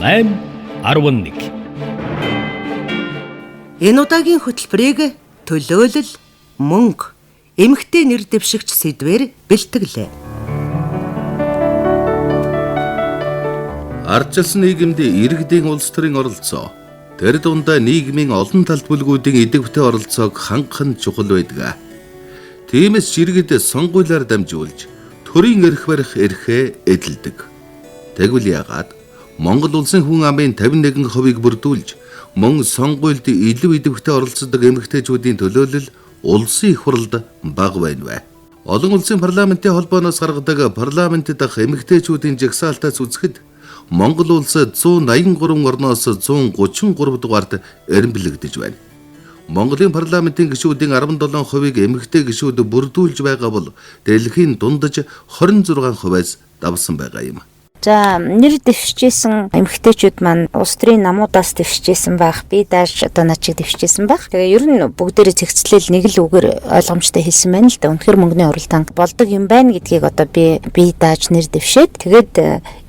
8 11. Энэ удаагийн хөтөлбөрийг төлөөлөл мөнгө эмэгтэй нэр дэвшигч сэдвээр бэлтгэлээ. Ардчилсан нийгэмд иргэдийн улс төрийн оролцоо тэр дундаа нийгмийн олон талт бүлгүүдийн идэвхтэй оролцоог хангах нь чухал байдаг. Тиймээс ч иргэд сонгуулиар дамжуулж төрийн эрх барих эрхээ эдэлдэг. Тэгвэл яагаад Монгол улсын хүн амын 51%-ийг бүрдүүлж мөн сонгуульд илүү идэвхтэй оролцдог эмэгтэйчүүдийн төлөөлөл улсын их хурлд бага байна вэ? Олон улсын парламентын холбооноос гаргадаг парламент дахь эмэгтэйчүүдийн жагсаалтаас үзэхэд Монгол улс 183 орноос 133 дугаарт эрэмбэлэгдэж байна. Монголын парламентын гишүүдийн 17%-ийг эмэгтэй гишүүд бүрдүүлж байгаа бол дэлхийн дундаж 26%-аас давсан байгаа юм. За нэр дэвшижсэн эмэгтэйчүүд маань улс төрийн намуудаас дэвшижсэн байх. Би дааш одоо над чиг дэвшижсэн байх. Тэгээ ер нь бүгдээрээ зэгцлээл нэг л үгээр ойлгомжтой хэлсэн байна л да. Үнэхээр мөнгөний уралдаан болдог юм байна гэдгийг одоо би дааж нэр дэвшээд тэгээд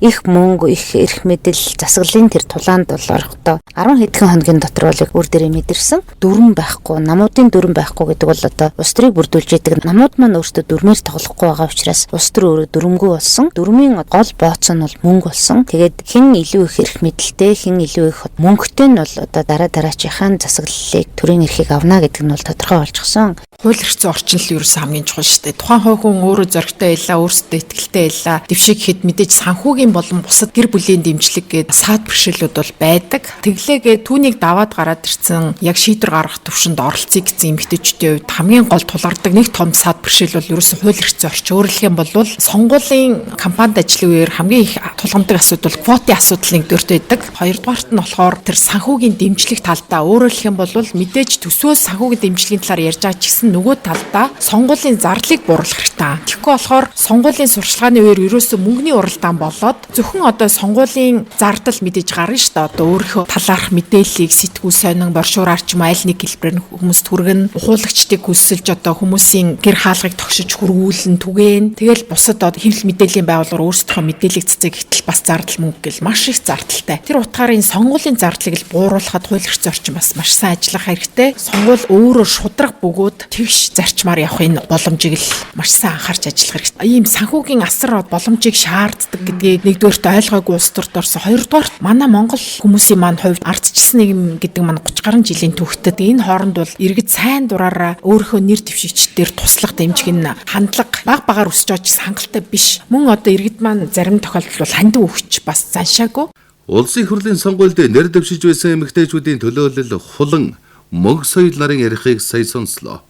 их мөнгө, их эрх мэдэл засаглалын тэр тулаанд бол орохдоо 10 хэдхэн хоногийн дотор бол үр дээрээ мэдэрсэн. Дүрэн байхгүй, намуудын дүрэн байхгүй гэдэг бол одоо улс төрийг бүрдүүлж идэг намууд маань өөрсдөө дүрмээр тоглохгүй байгаа учраас улс төр өөрөө дүрмгүй болсон. Дүрмийн гол бооцоо нь бол мөнгө болсон. Тэгээд хэн илүү их эрх мэдэлтэй, хэн илүү их мөнгөтэй нь бол одоо дараа дараачийнхаа засаглалыг төрийн эрхийг авна гэдэг нь бол тодорхой болчихсон. Хууль эрх зүйн орчин л ерөөсөө хамгийн чухал шүү дээ. Тухайн хувь хүн өөрөө зоригтой байлаа, өөрсдөө итгэлтэй байлаа. Дэвшиг гэхэд мэдээж санхүүгийн болон бусад гэр бүлийн дэмжлэг гээд саад бэрхшээлүүд бол байдаг. Тэглээгээ түүнийг даваад гараад ирсэн яг шийдвэр гаргах төвшөнд оролцъё гэсэн эмэгтэйчүүдийн хувьд хамгийн гол тулгардаг нэг том саад бэрхшээл бол ерөөсөө хууль эрх зүйн орчин. Өөрөлдөх юм бол сонгуулийн кампанид ажлын үеэр хамгийн их тулгамдаг асуудал квотын асуудал нэгдүгээрт байдаг. Хоёрдугаарт нь болохоор тэр санхүүгийн дэмжлэг талдаа өөрөлдөх юм бол мэдээж төсвөө санхүүгийн дэмжлэгийн талаар ярьж байгаа ч гэсэн нөгөө талдаа сонгуулийн зарлыг бууруулах хэрэгтэй. Тэгэхгүй болохоор сонгуулийн сурчлагын үеэр ерөөсөө мөнгөний уралдаан болоод зөвхөн одоо сонгуулийн зардал мэдээж гарна шүү дээ. Одоо өөрийнхөө талаарх мэдээллийг сэтгүүл сонин боршуураар ч юм аль нэг хэлбэрээр хүмүүст хүргэн, ухуулагчдыг хүсэлж одоо хүмүүсийн гэр хаалгыг тогшиж хүргүүлэн түгээн. Тэгэл бусад одоо хэвлэл мэдээллийн байгууллагаар өөрсдийнхөө мэдээллийг цэцэг гэтэл бас зардал мөнгө гэл маш их зардалтай. Тэр утгаараа энэ сонгуулийн зардлыг л бууруулахад хууль эрх зүйн орчин бас маш сайн ажиллах хэрэгтэй. Сонгуул өөрөө шударга бөгөөд тэгш зарчмаар явах энэ боломжийг л маш сайн анхаарч ажиллах хэрэгтэй. Ийм санхүүгийн асар боломжийг шаарддаг гэдгийг нэгдүгээрт ойлгоогүй улс төрд орсон. Хоёрдугаарт манай Монгол хүмүүсийн маань хувьд ардчилсан нийгэм гэдэг маань 30 гаруй жилийн түүхтэд энэ хооронд бол иргэд сайн дураараа өөрийнхөө нэр дэвшигчдээр туслах дэмжих энэ хандлага баг багаар өсөж байгаа ч хангалттай биш. Мөн одоо иргэд маань зарим тохиолдолд бол хандив өгч бас заншаагүй. Улсын их хурлын сонгуульд нэр дэвшиж байсан эмэгтэйчүүдийн төлөөлөл хулан мөнгө соёл нарын эрхийг сая сонслоо.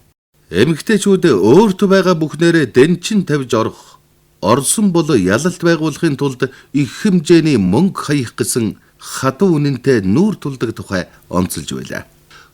Эмэгтэйчүүд өөртөө байгаа бүхнээрээ дэнчин тавьж орох, орсон бол ялалт байгуулахын тулд их хэмжээний мөнгө хаях гэсэн хатуу үнэнтэй нүүр тулдаг тухай онцолж байлаа.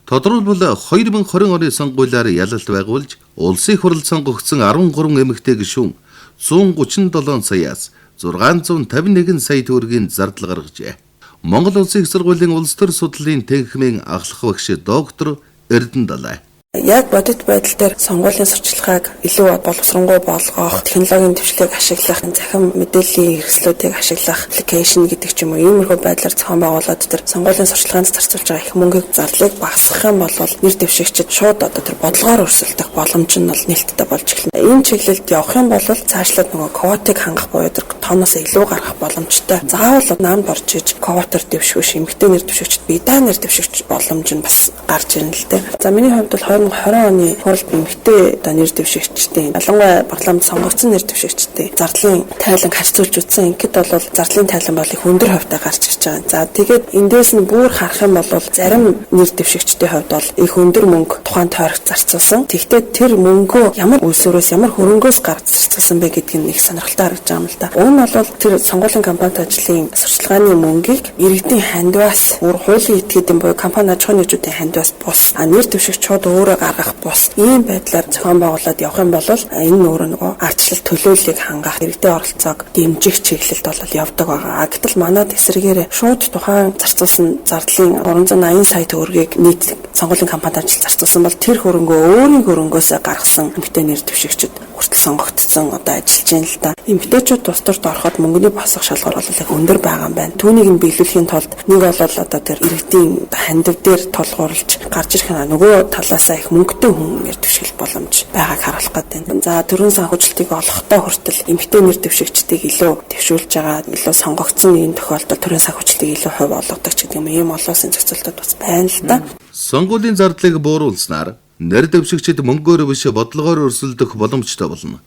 Тодорхойлбол 2020 оны сонгуулиар ялалт байгуулж улсын их хурлд сонгогдсон 13 эмэгтэй гишүүн 137 саяас 651 сая төгрөгийн зардал гаргажээ. Монгол Улсын их сургуулийн улс төр судлалын танхимын ахлах багш доктор Эрдэнэ Далай. Яг бодит байдал дээр сонгуулийн сурчлагыг илүү боловсронгуй болгох, технологийн дэвшлийг ашиглах, захин мэдээллийн хэрэгслүүдийг ашиглах, аппликейшн гэдэг ч юм уу, иймэрхүү байдлаар зохион байгуулад тэр сонгуулийн сурчлаганд зарцуулж байгаа их мөнгийг зарлыг багасгах юм бол нэр дэвшигчид шууд одоо тэр бодлогоор өрсөлдөх боломж нь бол нээлттэй болж эхэлнэ. Энэ чиглэлд явах юм бол цаашлаад нөгөө квотыг хангах буюу тэр тооноос илүү гаргах боломжтой. Заавал намд орж иж квотоор дэвших биш, эмэгтэй нэр дэвшигчид бие даан нэр дэвшигч боломж нь бас гарч ирнэ л дээ. За миний хувьд бол 2020 оны хуралд эмэгтэй одоо нэр дэвшигчдийн ялангуяа парламент сонгогдсон нэр дэвшигчдийн зардлын тайланг харьцуулж үзсэн. Ингээд бол зардлын тайлан бол их өндөр хувьтай гарч ирж байгаа. За тэгээд эндээс нь бүр харах юм бол зарим нэр дэвшигчдийн хувьд бол их өндөр мөнгө тухайн тойрогт зарцуулсан. Тэгэхдээ тэр мөнгөө ямар үйлсвэрээс ямар хөрөнгөөс гарч зарцуулсан бэ гэдг нь их сонирхолтой харагдаж байгаа юм л да. Уг нь бол тэр сонгуулийн кампанит ажлын сурчлагын мөнгийг иргэдийн хандиваас бүр хуулийн этгээдийн буюу компани аж ахуйн нэгжүүдийн хандиваас бус нэр дэвшигч шууд өөрөө гаргах бус ийм байдлаар зохион байгуулад явах юм бол энэ нь өөрөө нөгөө ардчлал төлөөллийг хангах иргэдийн оролцоог дэмжих чиглэлд бол явдаг байгаа. Гэтэл манад эсрэгээр шууд тухайн зарцуулсан зардлын 380 сая төгрөгийг нийт сонгуулийн кампанит ажил зарцуулсан бол тэр хөрөнгөө өөрийн хөрөнгөөсөө гаргасан эмэгтэй нэр дэвшигчид хүртэл сонгогдсон одоо ажиллаж байна л да. Эмэгтэйчүүд улс төрт ороход мөнгөний босго шалгуур бол их өндөр байгаа юм байна. Түүнийг нь биелүүлэхийн тулд нэг бол одоо тэр иргэдийн хандив дээр тулгуурлаж гарч ирэх нь нөгөө талаасаа их мөнгөтэй хүн нэр дэвшгэл боломж байгааг харуулах гэдэг. За төрийн санхүүжилтийг олохдоо хүртэл эмэгтэй нэр дэвшигчдийг илүү дэвшүүлж байгаа, илүү сонгогдсон энэ тохиолдолд төрийн санхүүжилтийг илүү хувь олгодог ч гэдэг юм ийм олон улсын зохицолтууд бас байна л да. Сонгуулийн зардлыг бууруулснаар нэр дэвшигчид мөнгөөр биш бодлогоор өрсөлдөх боломжтой болно.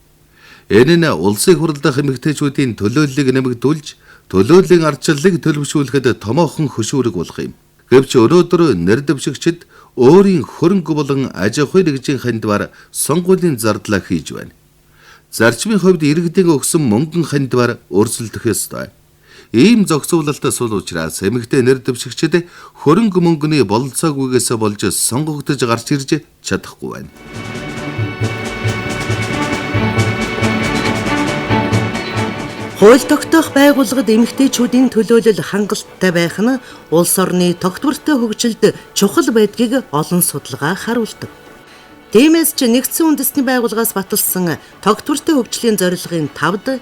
Энэ нь улсын хурлдах эмэгтэйчүүдийн төлөөллийг нэмэгдүүлж, төлөөллийн ардчлалыг төлөвшүүлэхэд томоохон хөшүүрэг болох юм. Гэвч өнөөдөр нэр дэвшигчид өөрийн хөрөнгө болон аж ахуйн нэгжийн хандиваар сонгуулийн зардлаа хийж байна. Зарчмын хувьд иргэдийн өгсөн мөнгөн хандиваар өрсөлдөх ёстой. Ийм зохицуулалтаа сул учраас эмэгтэй нэр дэвшигчид хөрөнгө мөнгөний бололцоогүйгээс болж сонгогдож гарч ирж чадахгүй байна. Хууль тогтоох байгууллагад эмэгтэйчүүдийн төлөөлөл хангалттай байх нь улс орны тогтвортой хөгжилд чухал байдгийг олон судалгаа харуулдаг. Тиймээс ч нэгдсэн үндэсний байгууллагаас баталсан тогтвортой хөгжлийн зорилгын 5-д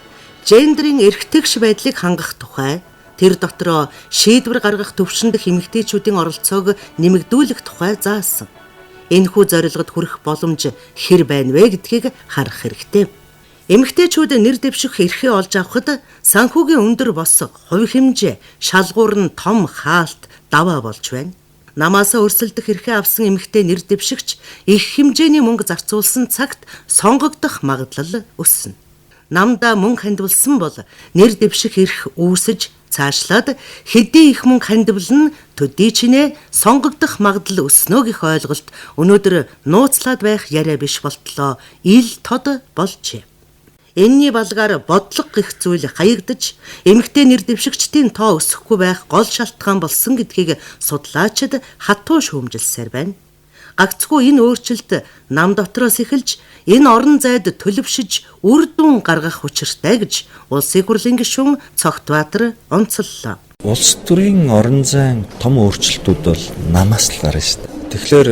гендрийн эрхтгш байдлыг хангах тухай, тэр дотроо шийдвэр гаргах төвшин дэх эмэгтэйчүүдийн оролцоог нэмэгдүүлэх тухай заасан. Энэхүү зорилгод хүрэх боломж хэр байна вэ гэдгийг харах хэрэгтэй. Эмэгтэйчүүд нэр дэвших эрхээ олж авахад санхүүгийн өндөр босго, хувь хэмжээ, шалгуур нь том хаалт даваа болж байна. Намаасаа өрсөлдөх эрхээ авсан эмэгтэй нэр дэвшигч их хэмжээний мөнгө зарцуулсан цагт сонгогдох магадлал өснө. Намдаа мөнгө хандивлсан бол нэр дэвших эрх үүсэж цаашлаад хэдий их мөнгө хандивлна төдий чинээ сонгогдох магадлал өснө гэх ойлголт өнөөдөр нууцлаад байх яриа биш болтлоо ил тод болжээ. Энэний балгаар бодлого гэх зүйл хаягдаж эмэгтэй нэр дэвшигчдийн тоо өсөхгүй байх гол шалтгаан болсон гэдгийг судлаачид хатуу шүүмжилсээр байна. Гагцхүү энэ өөрчлөлт нам дотроос эхэлж энэ орон зайд төлөвшиж үр дүн гаргах учиртай гэж Улсын хурлын гишүүн Цогтбаатар онцоллоо. Улс төрийн орон зайн том өөрчлөлтүүд бол намаас л гарна шүү дээ. Тэгэхээр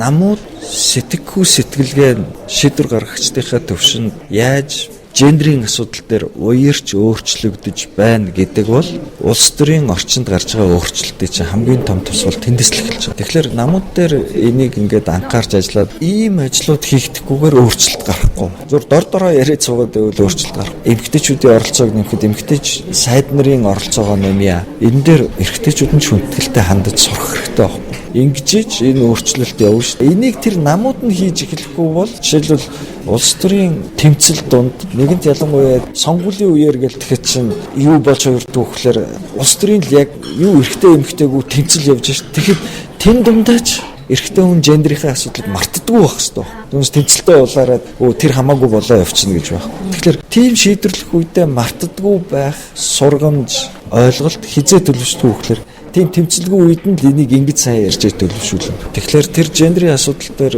намууд сэтгэхүй сэтгэлгээ шийдвэр гаргагчдынхаа төвшөнд яаж гендрийн асуудал дээр уярч өөрчлөгдөж байна гэдэг бол улс төрийн орчинд гарч байгаа өөрчлөлтийн чинь хамгийн том тусгал тэндээс л эхэлж байгаа. Тэгэхээр намууд дээр энийг ингээд анхаарч ажиллаад ийм ажлууд хийгдэхгүйгээр өөрчлөлт гарахгүй. Зүр дор дороо яриад суугаад байвал өөрчлөлт гарах. Эмэгтэйчүүдийн оролцоог нэмэхэд эмэгтэйч сайд нарын оролцоогоо нэмье. Энэ дээр эрэгтэйчүүд нь хүндэтгэлтэй хандаж сурах хэрэгтэй байхгүй. Ингэж энэ өөрчлөлт явна шүү. Энийг тэр намууд нь хийж эхлэхгүй бол жишээлбэл улс төрийн тэмцэл дунд нэгэнт ялангуяа сонгуулийн үеэр гэл тэгэхэд чинь юу болж хувирдаг вөхлөөр улс төрийн л яг юу эрэгтэй эмэгтэйгүү тэмцэл явж шүү. Тэгэхэд тэн дундаач эрэгтэй хүн гендрийнхээ асуудлыг мартдаггүй байх хэрэгтэй. Түүнээс тэмцэлтэй улаарад тэр хамаагүй болоо явчихна гэж байх. Тэгэхээр тийм шийдвэрлэх үедээ мартдаггүй байх сургамж ойлголт хизээ төлөвшдөг вөхлөөр тийм тэмцэлгүй үед нь л энийг ингэж сайн ярьж төлөвшүүлнэ. Тэгэхээр тэр гендрийн асуудал дээр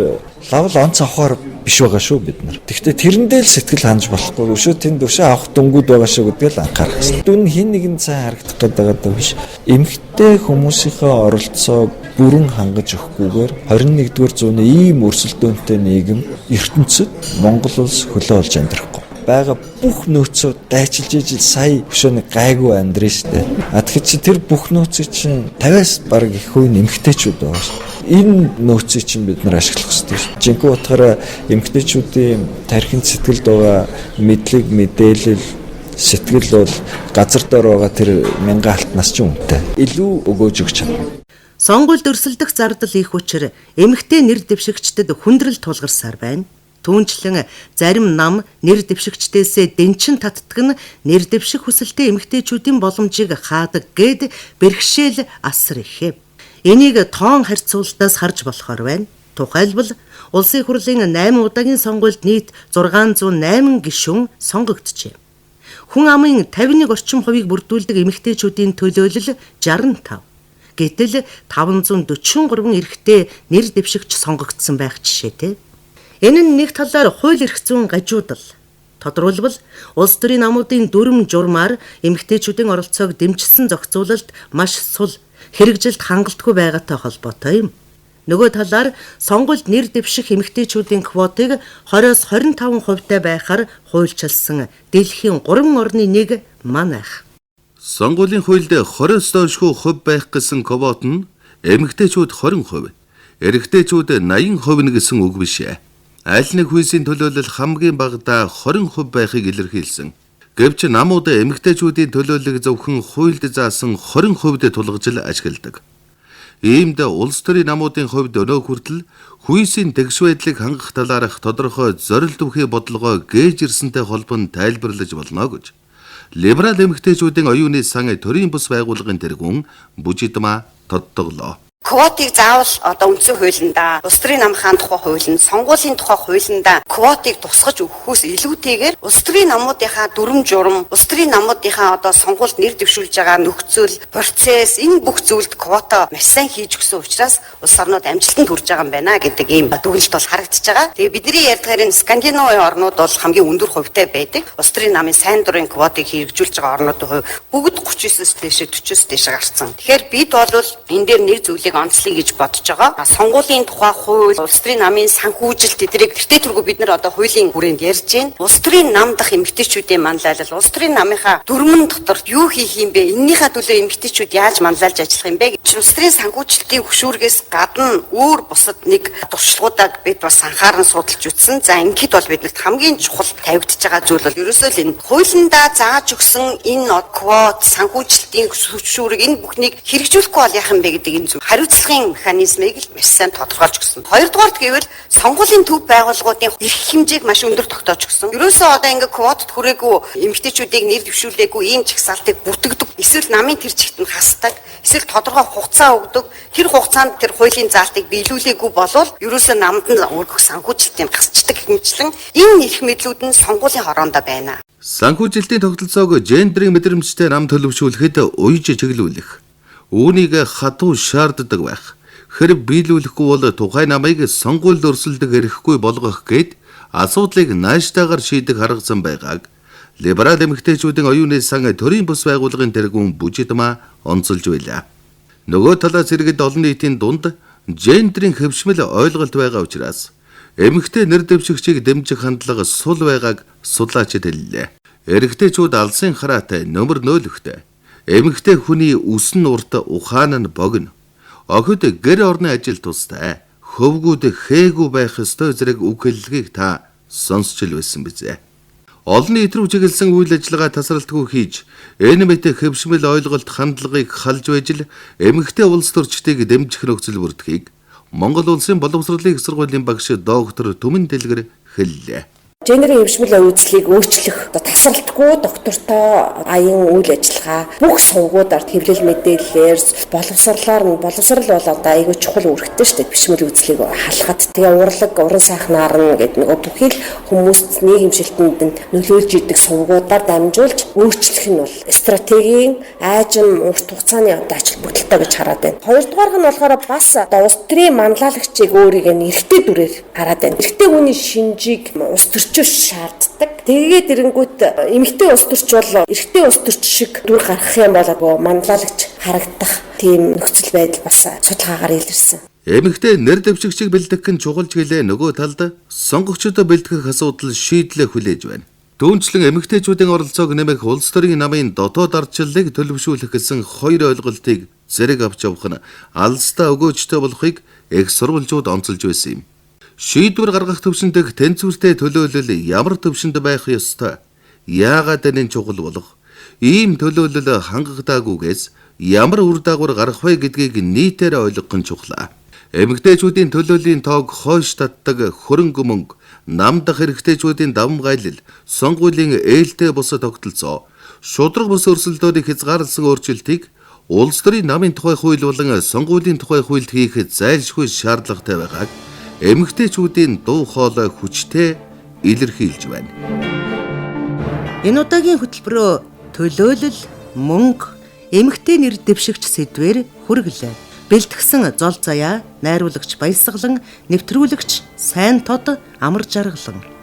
лавл онц авахар биш байгаа шүү бид нар. Тэгэхдээ тэрэндээ л сэтгэл ханаж болохгүй. Өшөө тэнд өшөө авах дүнгууд байгаа шүү гэдгээ л анхаарах хэрэгтэй. Дүн хин нэгэн сайн харагдах гэдэг байгаа биш. Эмэгтэй хүмүүсийнхээ оролцоог бүрэн хангаж өгөхгүйгээр 21-р зууны ийм өрсөлдөөнтэй нийгэм ертөнцид Монгол улс хөлөө олж амьдрахгүй. Байгаа бүх нөөцөө дайчилж ижил сая өшөө нэг гайгүй амьдрын штэ. А тэгэхээр чи тэр бүх нөөцийг чинь 50-аас бараг их хувь нь эмэгтэйчүүд байгаа шүү. Энэ нөөцийг чинь бид нар ашиглах хэрэгтэй шүү. Жинхэнэ утгаараа эмэгтэйчүүдийн тархинд сэтгэлд байгаа мэдлэг, мэдээлэл, сэтгэл бол газар дор байгаа тэр мянган алтнаас ч үнэтэй. Илүү өгөөж өгч чадна. Сонгуульд өрсөлдөх зардал их учир эмэгтэй нэр дэвшигчдэд хүндрэл тулгарсаар байна. Түүнчлэн зарим нам нэр дэвшигчдээсээ дэнчин татдаг нь нэр дэвших хүсэлтэй эмэгтэйчүүдийн боломжийг хаадаг гэд бэрхшээл асар их. Энийг тоон харьцуултаас харж болохоор байна. Тухайлбал Улсын хурлын 8 удаагийн сонгуульд нийт 608 гишүүн сонгогджээ. Хүн амын 51 орчим хувийг бүрдүүлдэг эмэгтэйчүүдийн төлөөлөл 65. Гэтэл 543 эрэгтэй нэр дэвшигч сонгогдсон байх жишээтэй. Энэ нь нэг талаар хууль эрх зүйн гажуудал. Тодорхойлбол улс төрийн намуудын дүрм журмаар эмэгтэйчүүдийн оролцоог дэмжсэн зохицуулалт маш сул, хэрэгжилт хангалтгүй байгаатай холбоотой юм. Нөгөө талаар сонгуульд нэр дэвших эмэгтэйчүүдийн квотыг 20-оос 25 хувьтай байхаар хуульчилсан дэлхийн 3 орны нэг манайх. Сонгуулийн хуульд 20-оос доошгүй хувь байх гэсэн квот нь эмэгтэйчүүд 20%, эрэгтэйчүүд 80% нь гэсэн үг биш ээ. Аль нэг хүйсийн төлөөлөл хамгийн багадаа 20% байхыг илэрхийлсэн. Гэвч намууд эмэгтэйчүүдийн төлөөллийг зөвхөн хуульд заасан 20%-д тулгаж л ашигладаг. Иймд улс төрийн намуудын хувьд өнөө хүртэл хүйсийн тэгш байдлыг хангах талаарх тодорхой зорилт бүхий бодлогоо гээж ирсэнтэй холбон тайлбарлаж болно гэж либерал эмэгтэйчүүдийн оюуны сан төрийн бус байгууллагын тэргүүн Бүжидмаа тодтоглоо. Квотыг заавал одоо үндсэн хуулиндаа, улс төрийн намынхаа тухай хуулинд, сонгуулийн тухай хуулиндаа квотыг тусгаж өгөхөөс илүүтэйгээр улс төрийн намуудынхаа дүрм журам, улс төрийн намуудынхаа одоо сонгуульд нэр дэвшүүлж байгаа нөхцөл, процесс энэ бүх зүйлд квота маш сайн хийж өгсөн учраас улс орнууд амжилтанд хүрж байгаа юм байна гэдэг ийм дүгнэлт бол харагдаж байгаа. Тэгээ бидний ярьдгаар энэ Скандинавын орнууд бол хамгийн өндөр хувьтай байдаг. Улс төрийн намын сайн дурын квотыг хэрэгжүүлж байгаа орнуудын хувь бүгд 39-с дээшээ 40-с дээшээ гарсан. Тэгэхээр бид бол энэ дээр нэг зүйлийг онцлоё гэж бодож байгаа. Сонгуулийн тухай хууль, улс төрийн намын санхүүжилт эдрийг тэртээ тэргүй бид нар одоо хуулийн хүрээнд ярьж байна. Улс төрийн нам дах эмэгтэйчүүдийн манлайлал, улс төрийн намынхаа дүрмэн дотор юу хийх юм бэ? Эннийхээ төлөө эмэгтэйчүүд яаж манлайлж ажиллах юм бэ? Улс төрийн санхүүжилтийн хөшүүргээс гадна өөр бусад нэг туршлагуудаа бид бас анхааран судалж үзсэн. За ингээд бол биднэрт хамгийн чухал тавигдж байгаа зүйл бол ерөөсөө л энэ хуулиндаа зааж өгсөн энэ квот, санхүүжилтийн хөшүүрэг энэ бүхнийг хэрэгжүүлэхгүй бол яах юм бэ гэдэг энэ зүйл хариуцлагын механизмыг л маш сайн тодорхойлж өгсөн. Хоёрдугаарт гэвэл сонгуулийн төв байгууллагуудын эрх хэмжээг маш өндөр тогтоож өгсөн. Ерөөсөө одоо ингээ квотод хүрээгүй эмэгтэйчүүдийг нэр дэвшүүлээгүй ийм чагсаалтыг бүртгэдэг. Эсвэл намын тэр чигт нь хасдаг. Эсвэл тодорхой хугацаа өгдөг. Тэр хугацаанд тэр хуулийн заалтыг биелүүлээгүй болвол ерөөсөө намд нь өргөх санхүүжилтийг хасчдаг хэмжлэн энэ эрх мэдлүүд нь сонгуулийн хороондоо байна. Санхүүжилтийн тогтолцоог гендрийн мэдрэмжтэй нам төлөвшүүлэхэд уйж чиглүүлэх. Үүнийг хатуу шаарддаг байх. Хэрэг биелүүлэхгүй бол тухайн намыг сонгуульд өрсөлдөх эрхгүй болгох гээд асуудлыг нааштайгаар шийдэх арга зам байгааг либерал эмэгтэйчүүдийн оюуны сан төрийн бус байгууллагын тэргүүн Бүжидмаа онцолж байлаа. Нөгөө талаас иргэд олон нийтийн дунд гендрийн хэвшмэл ойлголт байгаа учраас эмэгтэй нэр дэвшигчийг дэмжих хандлага сул байгааг судлаачид хэллээ. Эрэгтэйчүүд алсын хараатай нөмөр нөөлөхтэй. Эмэгтэй хүний үс нь урт, ухаан нь богино. Охид гэр орны ажил тустай. Хөвгүүд хээгүй байх ёстой зэрэг үг хэллэгийг та сонсч л байсан бизээ. Олон нийт рүү чиглэсэн үйл ажиллагаа тасралтгүй хийж, энэ мэт хэвшмэл ойлголт хандлагыг халж байж л эмэгтэй улс төрчдийг дэмжих нөхцөл бүрдэхийг Монгол Улсын боловсролын их сургуулийн багш доктор Түмэн Дэлгэр хэллээ. Генерийн хэвшмэл үзлийг өөрчлөх тасралтгүй доктортой аян үйл ажиллагаа бүх сувгуудаар хэвлэл мэдээллээр боловсрлоор нь боловсрал бол одоо айгүй чухал үүрэгтэй шүү дээ. Хэвшмэл үзлийг халахад тэгээ урлаг, уран сайхнаар нь гэдэг нөгөө бүхий л хүмүүст нийгэмшилтэнд нь нөлөөлж идэг сувгуудаар дамжуулж өөрчлөх нь бол стратегийн айжим урт хугацааны одоо ач холбогдолтой гэж хараад байна. Хоёрдугаарх нь болохоор бас одоо улс төрийн манлайлагчийг өөрийг нь эрэгтэй дүрээр хараад байна. Эрэгтэй хүний шинжийг улс төрчөөс шаарддаг. Тэгээд эренгүүт эмэгтэй улс төрч бол эрэгтэй улс төрч шиг дүр гаргах юм бол манлайлагч харагдах тийм нөхцөл байдал бас судалгаагаар илэрсэн. Эмэгтэй нэр дэвшигчийг бэлтгэх нь чухалж гэлээ нөгөө талд сонгогчдод бэлтгэх асуудал шийдлээ хүлээж байна. Түүнчлэн эмэгтэйчүүдийн оролцоог нэмэх улс төрийн намын дотоод ардчлалыг төлөвшүүлэх гэсэн хоёр ойлголтыг зэрэг авч явах нь алстаа өгөөжтэй болохыг их сурвалжууд онцолж байсан юм. Шийдвэр гаргах төвшөндөх тэнцвэртэй төлөөлөл ямар төвшөнд байх ёстой? Яагаад энэ чухал болох? Ийм төлөөлөл хангагаадаагүйгээс ямар үр дагавар гарах вэ гэдгийг нийтээр ойлгох нь чухал. Эмэгтэйчүүдийн төлөөллийн тоог хойш татдаг хөрөнгө мөнгө, нам дах эрэгтэйчүүдийн давамгайлал, сонгуулийн ээлтэй бус тогтолцоо, шударга бус өрсөлдөөний хязгаарласан өөрчлөлтийг улс төрийн намын тухай хууль болон сонгуулийн тухай хуульд хийх зайлшгүй шаардлагатай байгааг эмэгтэйчүүдийн дуу хоолой хүчтэй илэрхийлж байна. Энэ удаагийн хөтөлбөрөө төлөөлөл, мөнгө, эмэгтэй нэр дэвшигч сэдвээр хүргэлээ. Бэлтгэсэн Зол Заяа, найруулагч Баясгалан, нэвтрүүлэгч Сайн Тод, Амар Жаргалан.